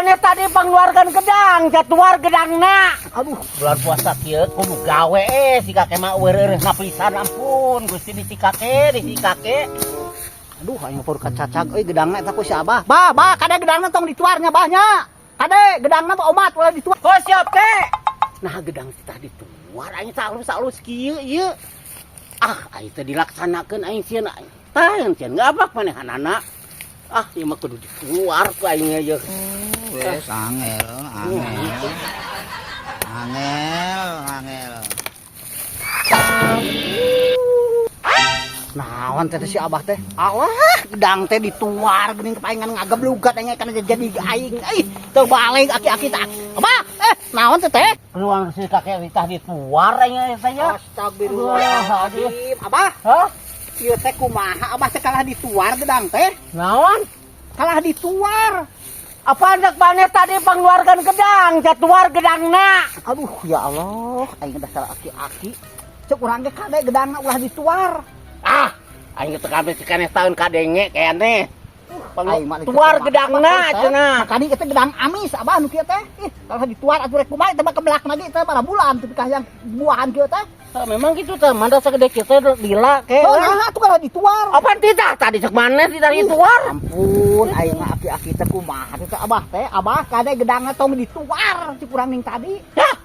maneh tadi pangeluarkeun gedang, jatuar gedangna. Aduh, bulan puasa kieu kudu gawe eh si kakek mah eureureuh pisan, ampun Gusti di si kakek, di si kakek. Aduh, aing pur kacacag euy gedangna eta ku si Abah. Bah, bah, kade gedangna tong dituarnya bah nya. Kade gedangna mah omat ulah dituar. Oh, siap kek. Nah, gedang teh dituar aing salus-salus kieu ieu. Ah, aing teh dilaksanakeun aing sieun aing. Tah, sieun ngabak manehanana. Ah, ieu mah kudu dituar ku aing ieu. Wes angel, angel. Angel, angel. Naon teh si Abah teh? Alah, gedang teh dituar geuning kepaingan ngageblugat aing kana jadi aing. Ih, teu balik aki-aki tak. Abah, eh, naon teh teh? Keluar si kakek tah dituar aing teh ya. Astagfirullahaladzim. Abah, Hah? Ieu teh kumaha? Abah teh kalah dituar gedang teh? Naon? Kalah dituar. Apa hendak maneh tadi pangeluarkeun gedang, jatuar gedangna. Aduh, ya Allah, aing dasar aki-aki. Cek urang ge kade gedangna ulah dituar. Ah, aing teh kabeh sikaneh tahun kadenge kayane. Aing mah Tuar gedangna cenah. Makani eta gedang amis abah nu kieu teh. Ih, kalau dituar atuh rek kumaha eta mah kebelak lagi teh para bulan teu yang buahan kieu teh. Tah, memang gitu teh, mana sagede kieu teh lila ke. Oh, nah atuh kalau dituar. Apa tidak tadi cek maneh tidak dituar? Ampun, aing mah aki-aki teh kumaha teh abah teh? Abah kade gedangna tong dituar cek urang ning tadi. Hah?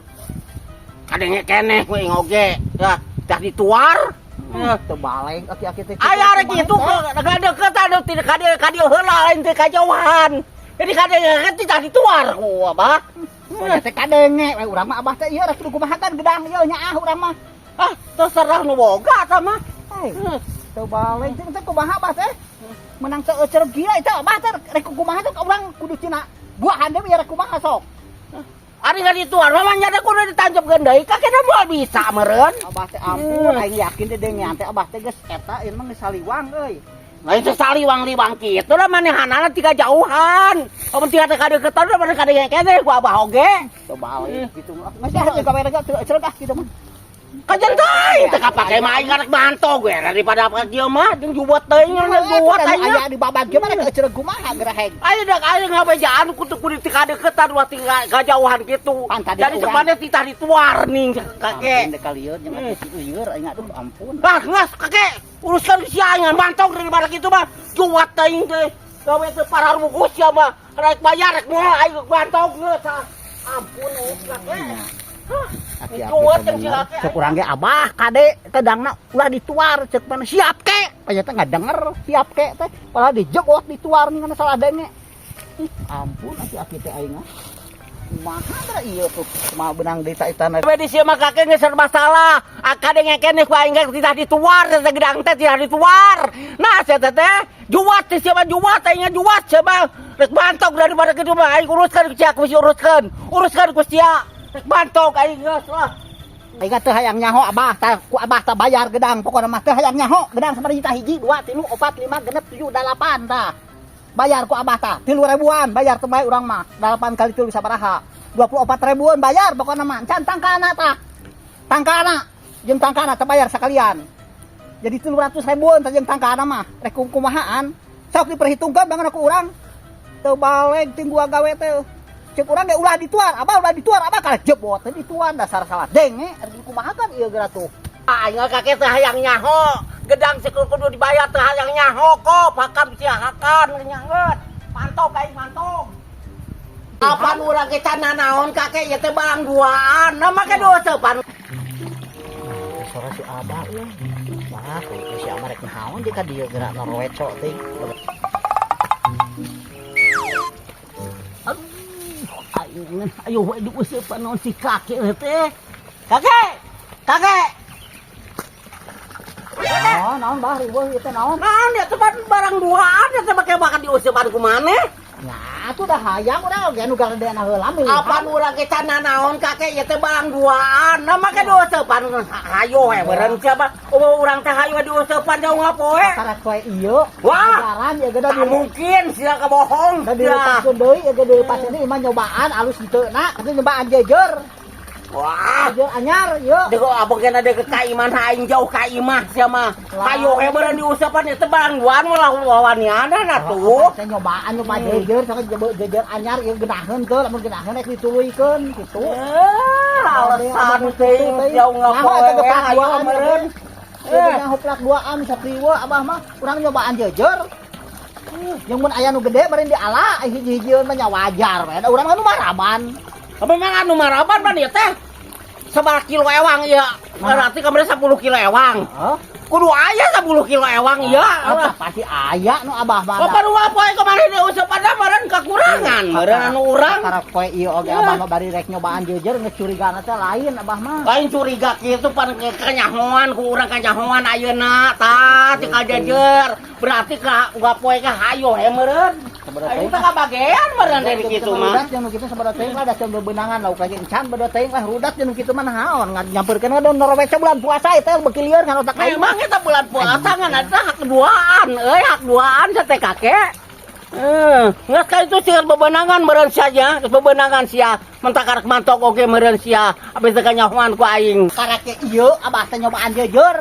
Kadenge keneh ku aing oge. Yah, tah dituar. Teu baleng aki-aki teh. Aya rek kitu ke deket anu tidak kadieu kadieu heula lain teh kajauhan. Jadi kadenge tidak dituar ku abah. Teh kadenge we urang mah abah teh ieu rek kudu kumaha kan gedang ieu nyaah urang mah. Ah, terserah nu boga tah mah. Hei, teu baleng teh kumaha abah teh? Menang teu euceuk kieu eta abah teh rek kumaha teh urang kudu cina buahan deui rek kumaha sok. Ari nggak dituar mah nya kudu ditanjepkeun deui ka kena moal bisa meureun. Abah teh ampun, aing yakin teh dengean teh abah teh geus eta ieu mah geus saliwang euy. Lain teh saliwang-liwang kitu lah manehanana tiga jauhan. Amun tiga teh kadeukeutan mah maneh kadenge keneh ku abah oge. Teu balik gitu. Geus ah gawe rek teu euceuk ah kitu mah. Kajen teuing teh kapake mah aing karek mantog we daripada apa kieu mah jeung juwet teuing juwet aing. Aya di babad kieu mah rek euceuk kumaha geraheg. Ayo dak ayo ngabejaan kudu kudu ti kadeuketan ulah ti kajauhan kitu. Pan tadi Jadi urang- sebenarnya titah dituar nih kakek. Ampun deh kalieu jeung atuh si lieur aing aduh ampun. Ah, ngas kakek, uruskan si aing mantog daripada kitu mah. Juwet teuing teh. Gawe teh pararugus sia mah. Rek bayar rek moal aing mantog geus. Ah. Ampun euy kakek. Hah, Aki-aki juwet teh jeung si bener. kakek. Cek urang ge abah kade kedangna ulah dituar cek mana siap ke. Panya teh ngadenger siap ke teh padahal dijebot dituar nih kana salah denge. Ih, ampun aki-aki teh aing ah. Kumaha da ieu tuh kumaha benang deui ta itana. We di sieu mah kakek geus serba salah. Akade ngekene ku aing ge tidak dituar teh gedang teh tidak dituar. Nah, sia teh teh juwat teh sia mah juwat aing juwat sia mah. Rek mantog daripada kitu mah aing uruskan ku sia ku sia uruskeun. Uruskan ku sia. Rek mantog aing geus lah. Aing teh hayang nyaho abah tah ku abah tah bayar gedang pokona mah teh hayang nyaho gedang sabaraha juta hiji 2 3 4 5 6 7 8 tah. Bayar ku abah tah 3 ribuan bayar teh bae urang mah 8 kali 3 sabaraha 24 ribuan bayar pokona mah can tangkana tah. Tangkana jeung tangkana teh bayar sekalian. Jadi 300 ribuan teh jeung tangkana mah rek kumahaan sok diperhitungkan bangun ku urang teu baleg ting gua gawe teh. Cek urang ge ulah dituar, abah ulah dituar, abah kalah jebot teh dituar dasar salah denge, rek kumaha kan ieu geura tuh. Aing kakek teh hayang nyaho. Gedang si kudu dibayar teh hayang nyaho kok, pakam sia hakan nyanget. Mantog aing mantog. Apaan urang ge can naon kakek ieu teh barang duaan. Nah make dosa pan. Suara si abah euy. Wah, kudu si abah rek naon di ka dieu geura noroweco teh. Aduh, aing ayo we diuseupan naon si kakek teh. Kakek! Kakek! Naon, naon bah riweuh ieu teh naon? Naon ya teh barang duaan ya teh make makan diuseupan ku maneh? Nah, atuh dah hayang urang oge nu garedeana heula meulihan. Apaan urang ge can naon kakek ieu teh barang duaan. Nah make diuseupan hayo we beureun siapa? Oh urang teh hayo diuseupan jauh ngapoe. Karek we ieu. Wah. Ajaran ya ge da Tak mungkin sia kebohong. Da dilepaskeun deui ya ge dilepaskeun deui mah nyobaan alus henteu na, tapi nyobaan jejer. Wah, Jejer anyar ieu. Dego abang kena dege ka imah aing jauh ka imah sia mah. Hayo we beureun diusapan ieu barang duaan mah wawaniana atuh. Saya nyobaan nyoba jejer sok jejer anyar ieu geunaheun teu, lamun geunaheun rek dituluykeun kitu. Eh, alasan teuing jauh Nyaho eta ngapoe ge plak ayo duaan meureun. eh. Nyaho plak duaan sapriwa abah mah urang nyobaan jejer. Yang mun aya nu gede meureun diala, hiji-hijieun mah nya wajar we. Da urang mah nu maraban. Apa memang anu maraban pan ieu teh? Sabaraha kilo ewang ieu? Berarti kemarin 10 kilo ewang. Hah? Kudu aya 10 kilo ewang ieu. Apa pasti aya nu abah mah. Apa nu poe kemarin diusapan meureun kekurangan, meureun anu urang. Karena poe ieu oge abah mah bari rek nyobaan jejer geus curigana teh lain abah mah. Lain curiga kitu pan kanyahoan ku urang kanyahoan ayeuna tah tika jejer. Berarti ka uga poe ka hayo he meureun. Aing teh kabagean meureun dari kitu mah. Rudat jeung nu kitu sabaraha teuing lah, da can bebenangan lauk lagi encan beuda teuing lah rudat jeung nu kitu mah naon nyampeurkeun we norowet bulan puasa eta beuki lieur kan otak aing. Memang eta bulan puasa ngan eta hak duaan euy, hak duaan sate kakek. Eh, geus ka itu sieun bebenangan meureun sia, geus bebenangan sia, mentak karek mantok oge meureun sia, abis teh kanyahoan ku aing. Karek ieu abah teh nyobaan jejer.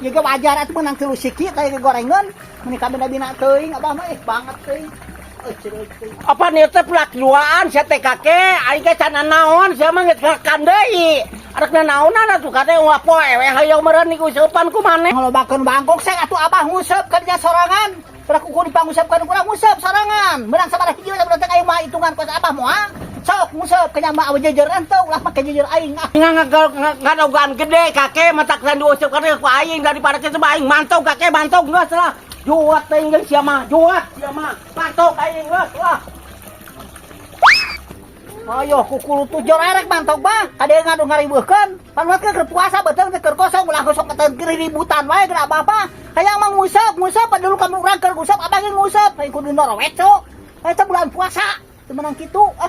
Ieu ge wajar atuh meunang tilu siki teh gorengan meuni kabina-bina teuing abah mah ih banget teuing. Eh, ceureut teuing. Apa nih teh plak duaan sia teh kakek, aing ge can naon sia mah geus kakan deui. Arek naonan atuh kate ulah poe we hayang meureun niku useupan ku maneh. Ngalobakeun bangkok sek atuh abah nguseup ka dinya sorangan. Urang kudu dipanguseup kurang nguseup sorangan. Meunang sabaraha hiji sabaraha teh aing mah hitungan kos abah moal. Sok nguseup ka mah awe jejer henteu ulah make jejer aing ah. Ngadogan gede kakek matak dan diuseup kana ku aing daripada kitu mah aing mantog kakek mantog geus lah. Juat teuing jeung sia mah, juat sia mah. Mantog aing geus lah. Ayo kukulu tuh jor erek mantog mah kade ngadu ngariweuhkeun. Pan keur puasa beuteung teh keur kosong ulah sok keur ributan wae geura abah mah. Hayang mah nguseup, nguseup dulu kamu urang keur nguseup abah ge nguseup hayang kudu norowet sok. Eta bulan puasa teu meunang kitu ah.